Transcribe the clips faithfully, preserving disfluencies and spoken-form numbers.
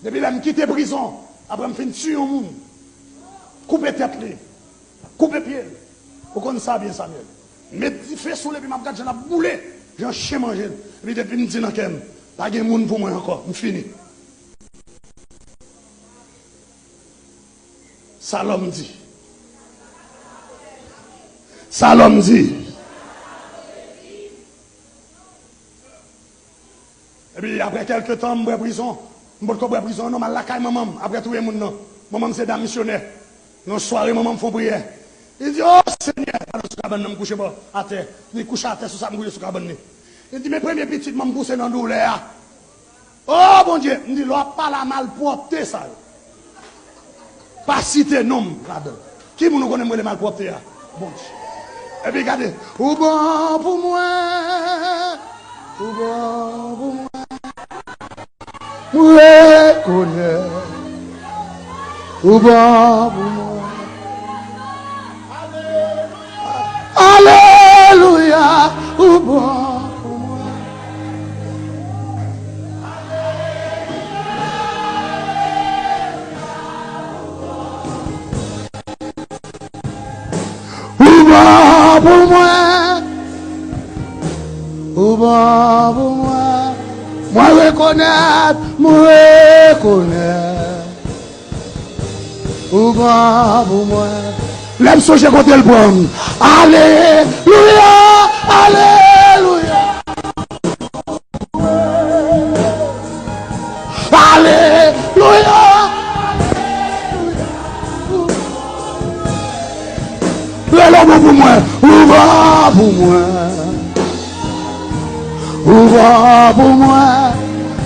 Depi lè m kite prizon, apre m fin tiye yon moun, koupe tèt li, koupe pye l. Ou konn sa byen, Samyèl. Met dife sou l epi m ap gad jan l ap boule, jan chen manje l. Epi depi m di nan kè m, pa gen moun pou mwen ankò, m fini. Sa lòm di. Sa lòm di. Epi apre kèlke tan, m bwè prizon. M potko bwè prizon non, m al lakay manman m apre touye moun nan. Manman m se dam misyonè. Yon sware, manman m fè yon priyè. Li di, "O Senyè," pandan sou kabann nan, m kouche bò atè. Li kouche atè sou sa, m kouche sou kabann li. Li di, "Men premye pitit mwen m pouse nan doulè a." O Bondye, m di, lè w ap pale a malpwòpte sa yo, pa site non m ladan l. Ki moun ou konnen m rele malpwòpte a? Bondye. Epi gade, ou bon pou mwen, ou bon pou mwen. M rekonèt ou bon pou mwen. Alelouya, ou bon pou mwen. Ou bon pou mwen. Ou bon pou mwen. Mwen rekonèt, mwen rekonèt. Ou bon pou mwen. Lè m sonje kote l pran m. Alelouya, alelouya. Alelouya. Rele w bon pou mwen. Ou bon pou mwen. Ou bon pou mwen.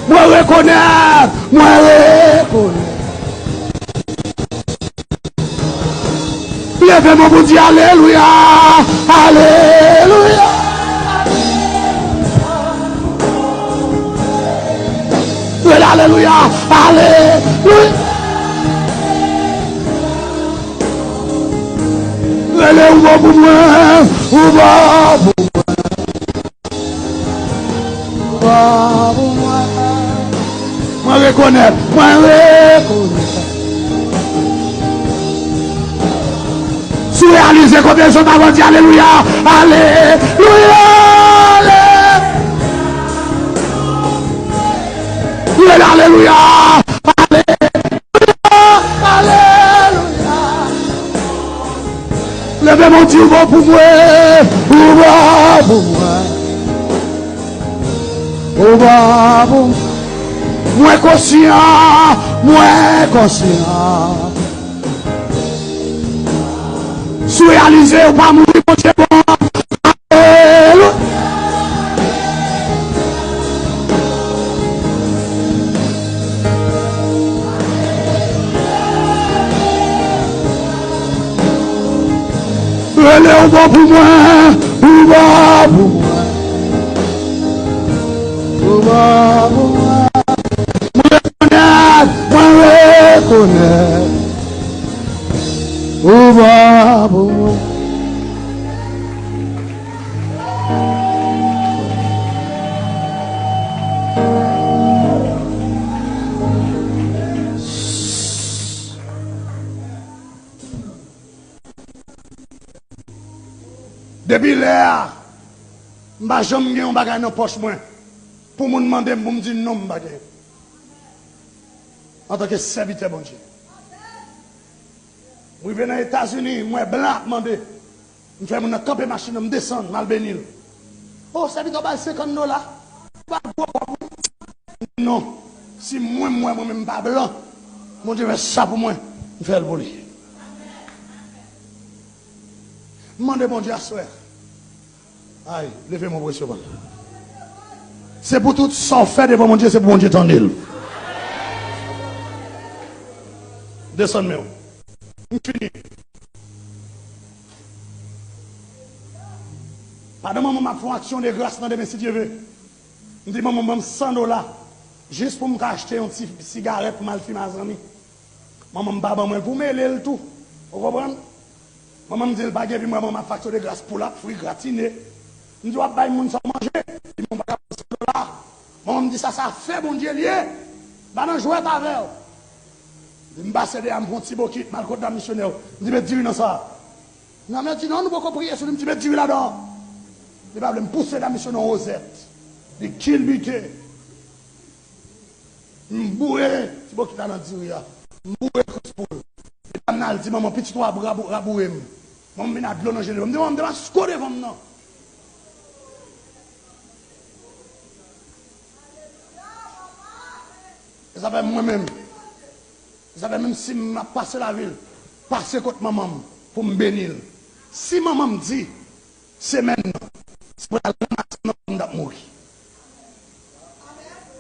Mwen rekonèt. Mwen rekonèt. Leve men w pou di alelouya, alelouya. Rele alelouya, alelouya. Rele ou bon pou mwen, ou bon pou mwen. Ou bon pou mwen. Mwen rekonèt, mwen rekonèt. Si w reyalize kote sot avan, di alelouya, alelouya, ale. Rele alelouya, alelouya, alelouya. Leve men w di ou bon pou mwen, ou bon pou mwen. Ou bon pou mwen. Mwen konsyan, mwen konsyan. Si w reyalize ou pa mouri, Bondye bon. Alelouya. Rele ou bon pou mwen, ou bon pou mwen. Ou bon pou mwen. Mwen rekonèt, mwen rekonèt. Ou bon pou mwen. Depi lè a, m pa janm gen yon bagay nan pòch mwen pou moun mande m pou m di non, m pa gen. Antanke sèvitè Bondye. M rive nan Etazini, m wè blan ap mande. M fè moun nan kanpe machin nan, m desann, m al beni l. O, sèvitè w ba l senkant dola. Ou ba l gwo kòb, wi. Non. Si mwen, m wè mwen menm m pa blan, Bondye fè sa pou mwen, m fè l pou li. M mande Bondye aswè. Ay, leve men w pou resevwa l. Se pou tout sa w fè devan Bondye, se pou Bondye tande l. Desann men w. M fini. Pandan manman m ap fè yon aksyon de gras nan demen, si Dye ve, m di manman m ban m san dola, jis pou m ka achte yon ti sigarèt pou m al fimen a zanmi. Manman m pa ban mwen l pou mele l tou. Ou konprann? Manman m di l pa gen, epi m wè manman m ap fè aksyon de gras, poul ap fri, gratine. M di, w ap bay moun sa w manje? Li di, m pa ka pran san dola. Manman m di, sa, sa afè Bondye l ye. M pa nan jwèt avè w. M pase dèyè, m pran yon ti bokit, m al kot dam misyonè yo. M di, "Met diri nan sa." Dam nan di, "Non, nou poko priye sou li." M di, "Met diri ladan." Li pa vle, m pouse dam misyonè yon wozèt. Li kilbite. M boure ti bokit la nan diri a. M boure kous poul. Li pa nan al di manman, "Pitit ou a rabou-, raboure m." Manman vin ak dlo nan je li. M di, "Manman, m te pa sko devan m nan." E sa fè mwen menm. E sa fè menm si m ap pase lavil, pase kot manman m pou m beni l. Si manman m di, semèn nan, se pou l al ranmase nan kòm m t ap mouri.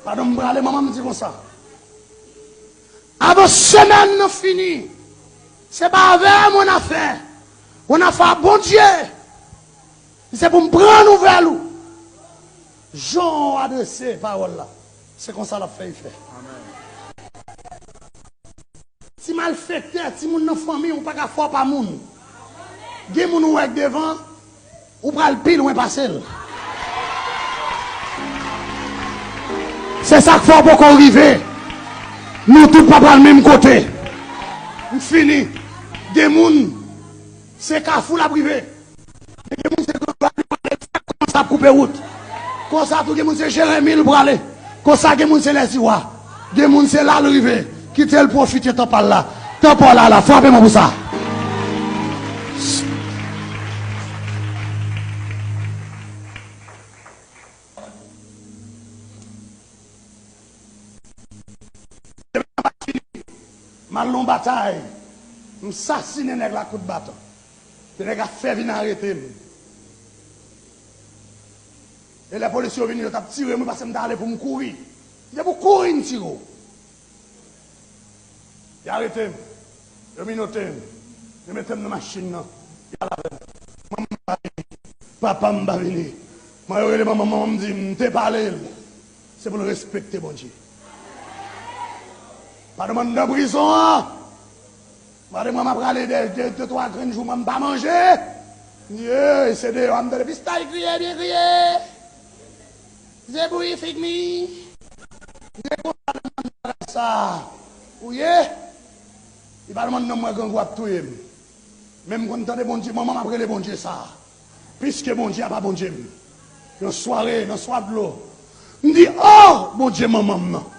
Pandan m prale, manman m di konsa, "Avan semèn nan fini, se pa avè m w nan afè, w nan afè a Bondye. Se pou m pran nouvèl ou." Jan w adrese pawòl la, se konsa l ap fè efè. Ti malfektè, timoun nan fanmi w pa ka fè w pa moun. Gen moun ou wè k devan, ou pral pi lwen pase l. Se sa k fè w poko rive. Nou tout pa pral menm kote. M fini. Gen moun, se Kafou l ap rive. Men gen moun se Gran Gad li prale, sa kòmanse ap koupe wout. Konsa tou gen moun se Jeremi l prale. Konsa gen moun se Lèziwa. Gen moun se la l rive. Kite l pwofite tan pa l la. Tan pa w la la, frape mwen pou sa. M al nan batay, m sasinen nèg la kout baton. Se nèg la fè vin arete m. E lè polis yo vini, yo t ap tire m, wi, paske m t ale pou m kouri. M te pou kouri, m tire w. Yo arete m. Yo minote m. Yo mete m nan machin nan. Yo al avè m. Manman m pa vini. Papa m pa vini. Mwen yo rele manman m, manman m di m te pale l. Se pou l respekte Bondye. Pa demann nan prizon an. Mande mwen, m ap rale de, de, de twa grenn jou, mwen m pa manje. Ye, se deyò a m tande pistach kriye, byen kriye. Zebouyi fig mi. Ye konsa nan bagay sa. Ou ye? Li pa demann nan mwen, grangou ap touye m. Men m konn tande Bondye, manman m ap rele Bondye sa. Piske Bondye a pa Bondye m. Yon sware, nan swa dlo, m di, "Oh, Bondye manman m nan."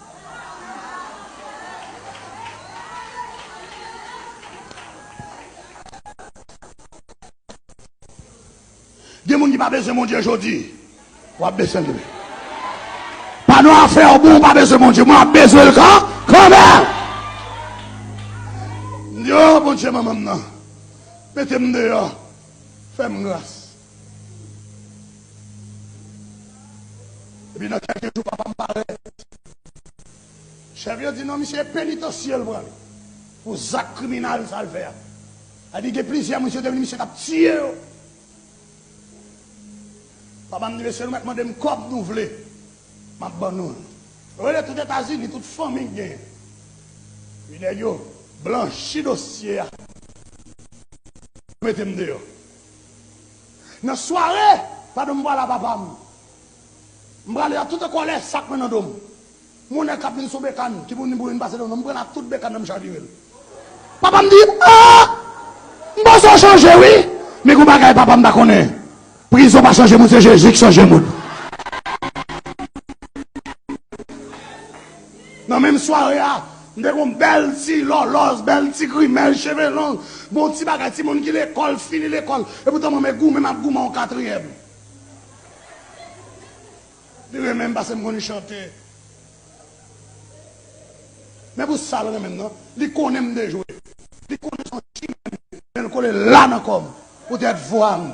Gen moun ki pa bezwen Bondye jodi. W ap bezwen l demen. Pa nan afè w bon, w pa bezwen Bondye. Mwen ap bezwen l kan, kanmenm. M di, "Oh, Bondye manman m nan. Mete m deyò. Fè m gras." Epi nan kèlke jou, papa m parèt. Chèf yo di, "Non, misye, penitansye l prale. Pou zak kriminèl sa l fè a." A di, gen plizyè moun, misye te vin, misye t ap tiye yo. Papa m di, "Mesye, nou mèt mande m kòb nou vle. M ap ban nou l." Yo rele tout Etazini, tout fanmi k genyen. Epi nèg yo blanchi dosye a. Mete m deyò. Nan sware, pandan m pral a papa m, m prale a tout an kòlè, sak mwen nan do m. Moun nèg k ap vin sou bekàn, ki pou vin boure, vin pase do m, m pran ak tout bekàn nan, m chavire l. Papa m di, "Ah! M panse w chanje, wi." Men gon bagay papa m pa konnen. Prizon pa chanje moun, se Jezi k chanje moun. Nan menm sware a, m te gon bèl ti lòlòz, bèl ti grimèl, cheve long, bon ti bagay, timoun ki lekòl, fini lekòl. Epoutan, mwen men goumen, m ap goumen yon katriyèm. Li renmen m paske m konn chante. Men pou sa l renmen m nan, li konnen m dejwe. Li konnen se yon chimè m ye, men l kole la nan kò m poutèt vwa m.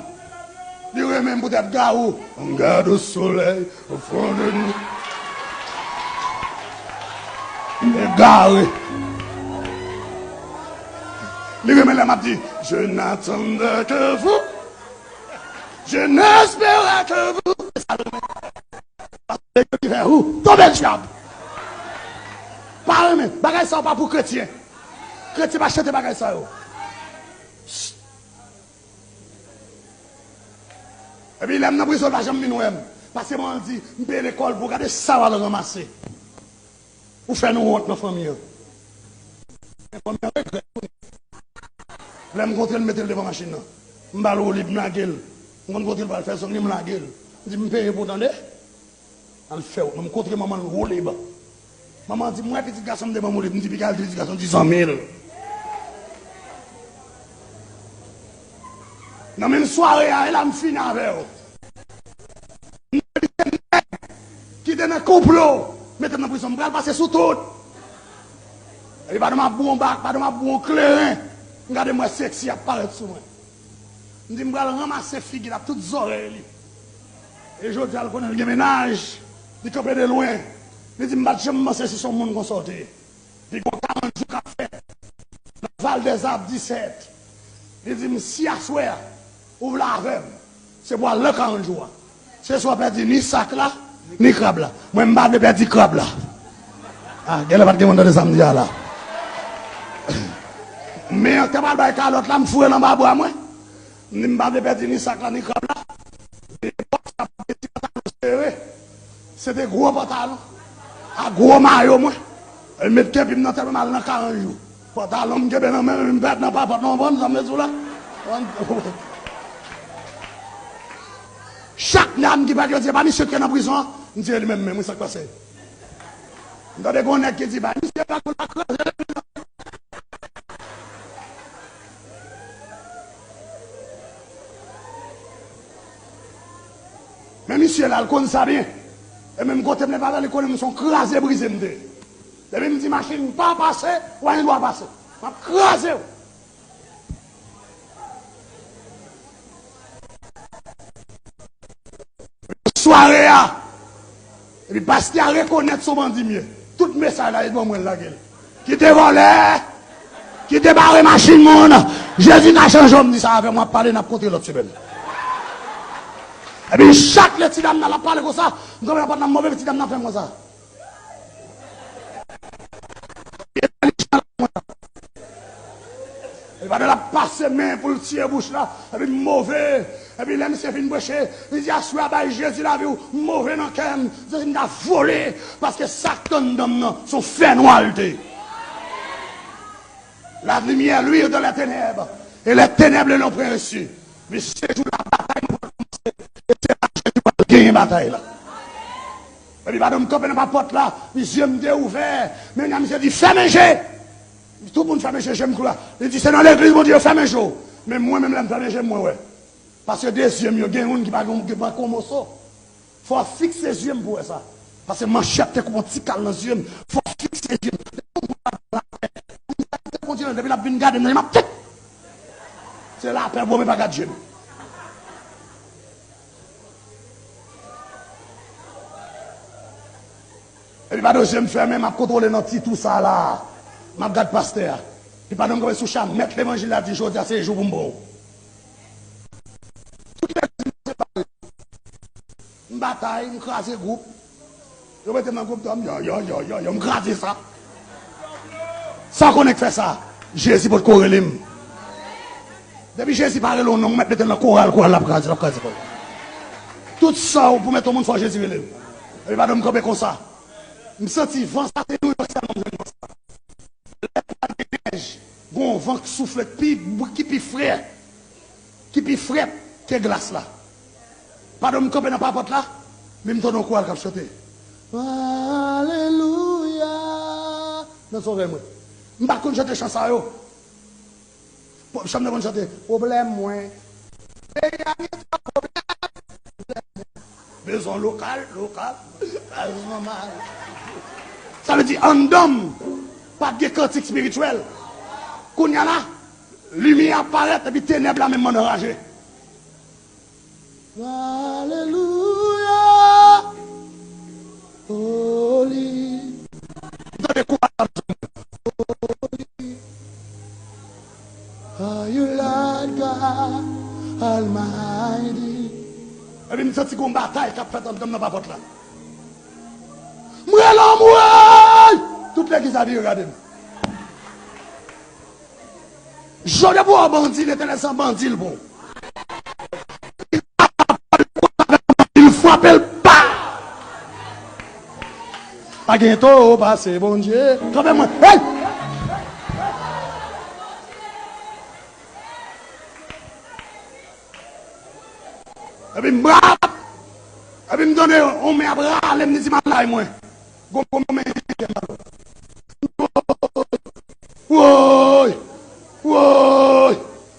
Li renmen m poutèt Garou. On garde au soleil, au fond de nous. Egare. Li renmen lè m ap di, "Je n'attendais que vous. Je n'espérais que vous." Se sa l renmen. Paske Bondye ki fè ou tonbe dyab. Pa renmen. Bagay sa yo pa pou kretyen. Kretyen pa chante bagay sa yo. Epi lè m nan prizon, l pa janm vin wè m. Paske manman di, "M peye lekòl pou w, gade sa w al ranmase." Ou fè nou wont nan fanmi an. Men fanmi an regrèt kounye a. Lè m kontre l, m mete l devan machin nan. M ba l woulib, m lage l. M konn kote l pral fè zong li, m lage l. M di, "M peye pou w tande." Al fè w. M kontre manman l woulib. Manman an di, "M wè pitit gason m te ban m woulib." M di, "Piga l di pitit gason, di zanmi l." Nan menm sware a, e la m fini avè w. Ki te nan konplo, mete m nan prizon, m pral pase sou tout. Epi pandan m ap bwon bak, pandan m ap bwon kleren, m gade m wè seksi ap parèt sou mwen. M di m pral ranmase figi l ak tout zòrèy li. E jodi a l konnen l gen mennaj, li kanpe de lwen. Li di m pa t janm panse si se yon moun konsa w te ye. Li gon karant jou k ap fèt nan Val dè Zab disèt. Li di m, "Si aswè a, ou vle avè m, se pou al nan karant jou a. Se swa pèdi ni sak la, ni krab la." Mwen, m pa vle pèdi krab la. Ah, genlè pa t gen moun tande sa m di a la. Men an te pral bay kalòt la, m foure l anba bra mwen. M di, "M pa vle pèdi ni sak la, ni krab la." Epòk sa, m te ti pantalon sere. Se te gwo pantalon ak gwo mayo mwen. Li met kenpi m nan tèt mwen, m al nan karant jou. Pantalon m kenbe nan men m, m pèt nan papòt nan, w konprann sa m vle di w la? Chak dam ki pèt, yo di, "E pa misye ki te nan prizon an?" M di, "E li menm menm, wi, sa k pase?" M tande gon nèg ki di, "Bay misye bak, ou ta kraze legliz la." Men misye la, l konn sa byen. E menm kote m leve avè l, li konnen m se yon kraze brize m te ye. Depi m di machin pa pase, w pa gen dwa pase. M ap kraze w. Sware a. Epi pastè a rekonèt se yon bandi m ye. Tout mesaj la, e ban mwen l lage l. Kite vòlè. Kite bare machin moun. Jezi ka chanje w, m di sa avè w, m ap pale, n ap kontre lòt semèn. Epi chak lè ti dam nan l ap pale konsa, m kanpe nan pòt la, m move, ti dam nan fè m konsa. Epi pandan l ap pase men pou l tiye bouch la, epi m move. Epi lè misye fin preche, li di, "Aswè a, bay Jezi lavi w." M move nan kè m, se si m ta vole, paske sa k tann dan m nan, se yon fènwa l te ye. La lumière luit dans les ténèbres, et les ténèbres l'ont pris reçu. Epi se jou la batay mwen pral kòmanse, e se la Jezi pral genyen batay la. Epi pandan m kanpe nan papòt la, epi zye m te ouvè. Men misye di, "Fèmen je!" Tout moun fèmen je, je m klouwe. Li di, "Se nan legliz Bondye yo fèmen je w." Men mwen menm, lè m fèmen je m, mwen wè. Paske de zye m yo, gen youn ki pa gen, ki pa gen yon moso. Fò w fikse zye m pou wè sa. Paske manchèt te koupe yon ti kal nan zye m. Fò w fikse zye m. Lè yon moun ap gade, m te kontinye, depi l ap vin gade m nan, m ap tit. Se lapè, bon, men pa gad je m. Epi pandan zye m fèmen, m ap kontwole nan ti tou sa la. M ap gad pastè a. Epi pandan m kanpe sou cha, mèt levanjil la di, "Jodi a se jou pou m pran w." Tout lè m batay, m kraze gwoup. Yo mete m nan gwoup dòm, yo, yo, yo, yo, yo, m kraze sa. Sa w konnen k fè sa? Jezi potko rele m. Depi Jezi pa rele w non, ou mèt mete l nan koral, koral l ap kraze, l ap kraze kò l. Tout sa w pou mete yon moun, fò Jezi rele l. Epi pandan m kanpe konsa, m santi van sa, se Nouyòk sèlman m jwenn van sa. Lè pral gen nèj, gon van k soufle k pi, ki pi fre, ki pi frèt ke glas la. Pandan m kanpe nan papòt la, men m tande yon koral k ap chante. Alelouya. Nan zòrèy mwen. M pa konn chante chan sa yo. Chanm nan konn chante, pwoblèm mwen. Peyi a gen twòp pwoblèm. Bezwen lokal, lokal. Bezwen mal. Sa vle di, anndan m, pa t gen kantik espirityèl. Kounye a la, limyè ap parèt, epi tenèb la menm anraje. Alelouya. Oli. M tande kou a. Oli. Are you Lord God Almighty? Epi m santi gon batay k ap fèt anndan m nan papòt la. M rele anmwey! Tout legliz la vire gade m. Jodi pou w bandi, Letènèl se yon bandi l pou w. Li frape l pa. Pa gen towo pase Bondye. Kanpe mwen. Hey! Epi m brap. Epi m tande yon men ap rale m, li di m al lay mwen. Gon, gon men. Woy! Woy!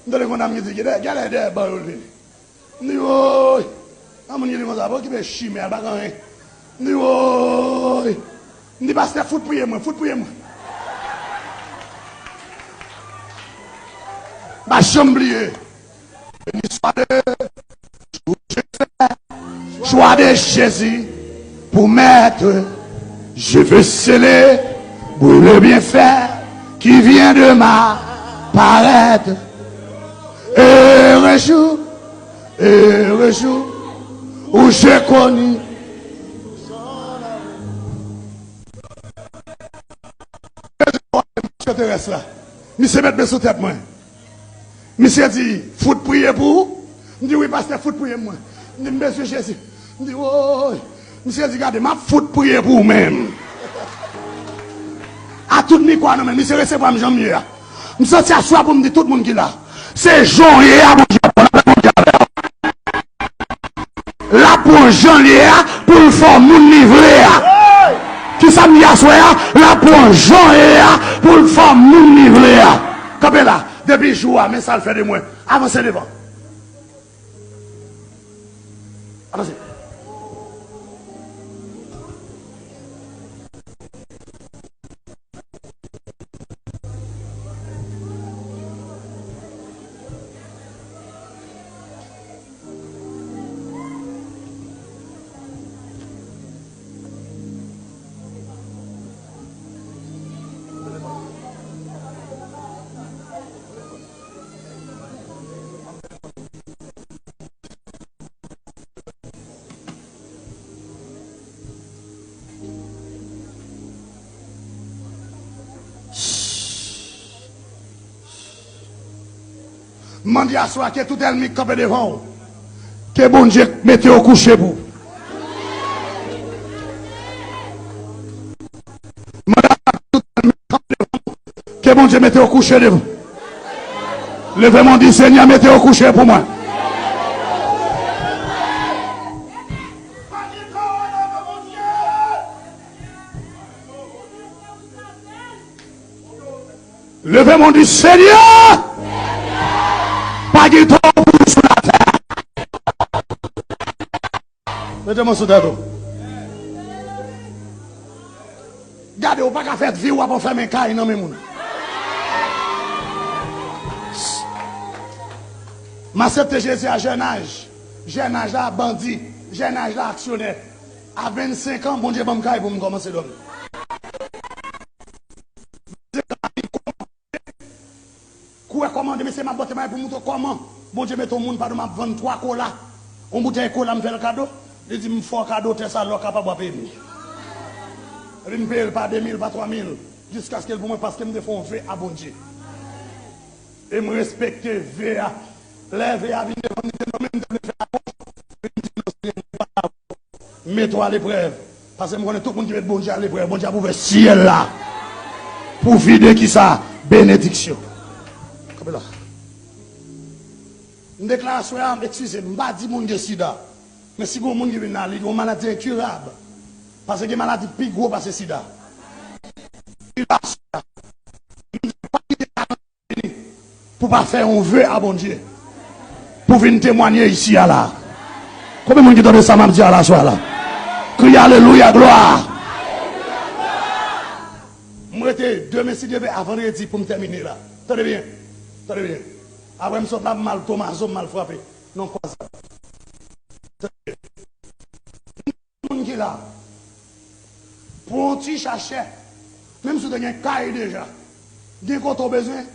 M tande yon dam ki di, "Gade, gade dèyè ban yo vini." M di, "Woy!" Yon moun ki di konsa, "Pa okipe chimè a, l pa gen anyen." M di, "Woy!" M di, "Pastè, fout priye mwen, fout priye mwen." M pa janm bliye. Beni swa le jour où je fais choix de Jésus pour maître. Je veux célébrer le bienfait qui vient de m'apparaître. Heureux jour, heureux jour où je connus. Misye te rès la. Misye met men sou tèt mwen. Misye di, "Fout priye pou ou?" M di, "Wi, pastè, fout priye mwen." M di, "M bezwen Jezi." M di, "Woy." Misye di, "Gade, m ap fout priye pou ou menm." A tout mikwo a nan men, misye resevwa m jan m ye a. M santi aswè pou m di tout moun ki la, se jan w ye a, Bondye ap pran, Bondye avè w. L ap pran jan l ye a pou l fè w moun li vle a. Kisa m di aswè a? L ap pran jan l ye a pou l fè w moun li vle a. Kanpe la, depi jou a, men sa l fè de mwen. Avanse devan. Avanse. M mande aswè a ke tout ènmi k kanpe devan w, ke Bondye mete yo kouche pou. M mande aswè a ke tout ènmi k kanpe devan w, ke Bondye mete yo kouche devan. Leve men w, di, "Senyè, mete yo kouche pou mwen." Leve men w, di, "Senyè, pa gen tan pou ou sou latè." Mete men w sou tèt ou. Gade, ou pa ka fè vi w ap anfèmen kay nan men moun. M aksepte Jezi a jèn aj. Jèn aj la, bandi. Jèn aj la, aksyonè. A vennsenk an, Bondye ban m kay pou m kòmanse dòmi. Kouwè kòmande, mesye, m ap bòte bagay pou m montre w kòman Bondye mete yon moun, pandan m ap vann twa kola, yon boutèy kola m fè l kado, li di m fè w kado tè sa lè w kapab w a peye m li. Epi m peye l pa de mil, pa twa mil, jiskaske l pou mwen, paske m te fè yon ve a Bondye. E m respekte ve a. Lè ve a vin devan m, li te nonmen m, m te vle fè apòch, li di non, Senyè, m pa mete w aleprèv. Paske m konnen tout moun ki met Bondye aleprèv, Bondye ap ouvè syèl la pou vide kisa? Benediksyon. Kanpe la. M deklare aswè a, eskize m, m pa di moun gen sida. Men si gen yon moun ki vin la, li gen yon maladi enkirab. Paske gen maladi pi gwo pase sida. Pou pa fè yon ve a Bondye, pou vin temwanye isi a la. Konbyen moun ki tande sa m ap di a la swa la? Kriye alelouya, glwa! M rete demen, si Dye vle, a vandredi pou m tèmine la. Tande byen, tande byen. Apre m sot la, m al Tomazo, m al frape nan Kwazad. Moun ki la, pran yon ti chachè, menm si w te gen kay deja, gen kote w bezwen,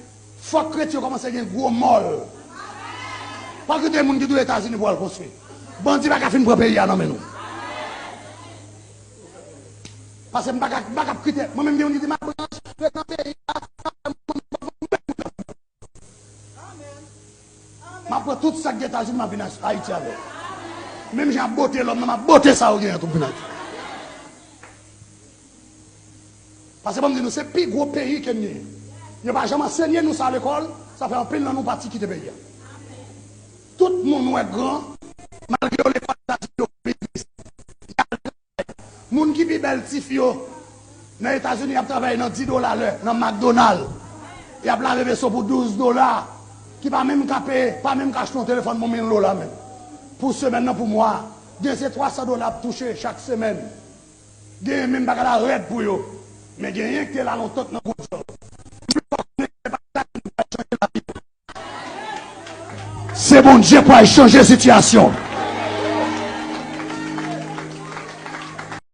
fòk kretyen yo kòmanse gen gwo mòl. Pa kite moun ki tou Etazini pou al konstwi. Bandi pa ka fin pran peyi a nan men nou. Paske m pa ka, m pa ka kite, mwen menm gen moun ki di m ap rantre nan peyi a. M ap pran tout sa k gen Etazini, m ap vin Ayiti avè l. Menm jan ap bote lòm nan, m ap bote sa yo genyen tou vin Ayiti. Paske ban m di nou, se pi gwo peyi ke n genyen. Yo pa janm ansenye nou sa lekòl, sa fè anpil nan nou pati kite peyi a. Tout moun nou wè gran, malgre yo lekòl Etazini, yo biznis. Moun ki pi bèl tifi yo nan Etazini ap travay nan dis dola lè nan McDonald. Y ap lave veso pou douz dola, ki pa menm ka peye, pa menm ka achte yon telefòn pou mil dola menm. Pou semèn nan, pou mwa, gen se twa san dola ap touche chak semèn. Gen menm bagay la rèd pou yo. Men gen yen ki te la lontan nan gwo djòb. Se Bondye pou al chanje sitiyasyon.